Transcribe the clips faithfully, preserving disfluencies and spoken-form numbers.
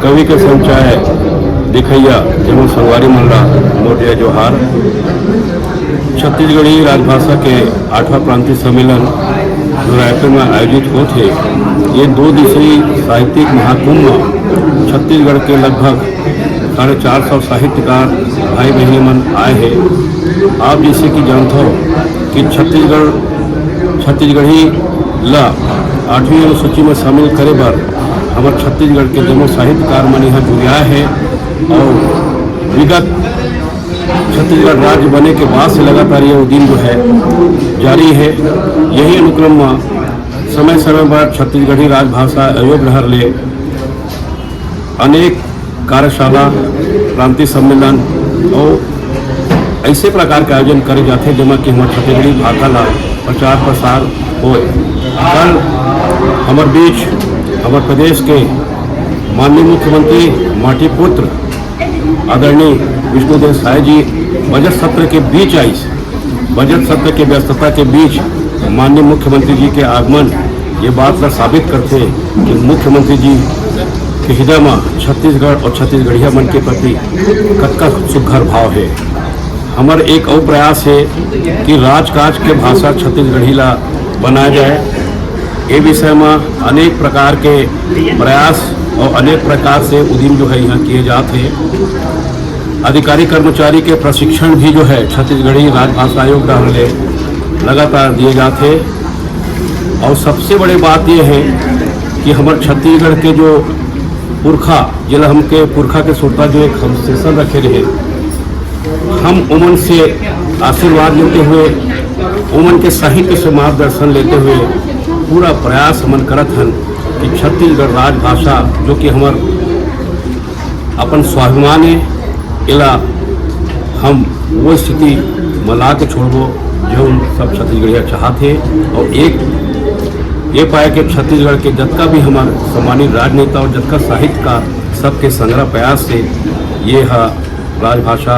कवि के संचय दिखइया जम्मो संगवारी मन ला मोर जय जोहार। छत्तीसगढ़ी राजभाषा के आठवां प्रांतीय सम्मेलन जो रायपुर में आयोजित होत हे, ये दो दिवसीय साहित्यिक महाकुंभ में छत्तीसगढ़ के लगभग साढ़े चार सौ साहित्यकार भाई बहिनी मन आए हे। आप जैसे कि जानत हो कि छत्तीसगढ़, छत्तीसगढ़ी ला आठवीं अनुसूची में शामिल करे बर हमर छत्तीसगढ़ के जम्मो साहित्यकार मन यहाँ जुरियाए हे और विगत छत्तीसगढ़ राज्य बने के बाद से लगातार ये उदीम जो है जारी है। यही अनुक्रम में समय समय पर छत्तीसगढ़ी राजभाषा आयोग डहर ले अनेक कार्यशाला, प्रांतीय सम्मेलन और ऐसे प्रकार के आयोजन करे जाथे, जेमा कि हमर छत्तीसगढ़ी भाखा ला प्रचार प्रसार होए। कल हमर बीच हमर प्रदेश के माननीय मुख्यमंत्री माटी पुत्र आदरणीय विष्णुदेव साय जी बजट सत्र के बीच आइस। बजट सत्र के व्यस्तता के बीच माननीय मुख्यमंत्री जी के आगमन ये बात ला साबित करथे कि मुख्यमंत्री जी के हृदय म छत्तीसगढ़ और छत्तीसगढ़िया मन के प्रति कतका सुघर भाव हे। हमर एक अउ प्रयास हे कि राजकाज के भाषा छत्तीसगढ़ी ला बनाया जाए। ये विषय म अनेक प्रकार के प्रयास और अनेक प्रकार से उद्यम जो है यहाँ किए जात हे। अधिकारी कर्मचारी के प्रशिक्षण भी जो है छत्तीसगढ़ी राजभाषा आयोग डहर ले लगातार दिए जात हे। और सबसे बड़े बात ये है कि हमर छत्तीसगढ़ के जो पुरखा, जेला हमके पुरखा के सुरता जो एक हम सेशन रखे रहे, हम उमन से आशीर्वाद लेते हुए, उमन के साहित्य से मार्गदर्शन लेते हुए पूरा प्रयास हमन करत हन कि छत्तीसगढ़ राजभाषा जो कि हमर अपन स्वाभिमान हे, एला हम वो स्थिति म ला के छोड़बो जो सब छत्तीसगढ़िया चाहत हे। और एक ये पाए कि छत्तीसगढ़ के जतका भी हमर सम्मानित राजनेता और जतका साहित्यकार सबके संग्रह प्रयास से ये ह राजभाषा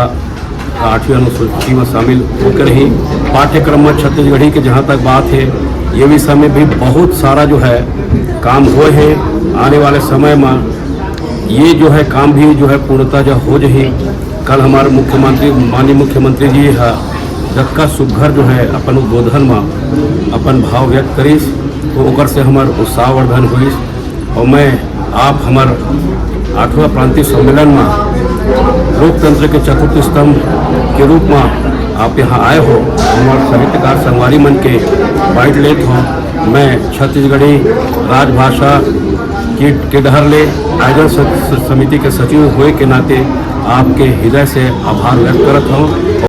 आठवीं अनुसूची में शामिल होकर ही पाठ्यक्रम में छत्तीसगढ़ी के जहाँ तक बात है, ये विषय में भी बहुत सारा जो है काम हुए हैं। आने वाले समय में ये जो है काम भी जो है पूर्णतः जो हो जही। कल हमारे मुख्यमंत्री, माननीय मुख्यमंत्री जी ह जतका सुघर जो है अपन उद्बोधन में अपन भाव व्यक्त करिस, तो ओकर से हमार उत्साहवर्धन होइस। और मैं आप हमार आठवां प्रांतीय सम्मेलन में लोकतंत्र के चतुर्थ स्तंभ के रूप में आप यहाँ आए हो, हमार साहित्यकार संगवारी मन के बाइट लेत हो। मैं छत्तीसगढ़ी राजभाषा की के डहर ले आयोजन स-, स-, समिति के सचिव होए के नाते आपके हृदय से आभार व्यक्त करत हूँ।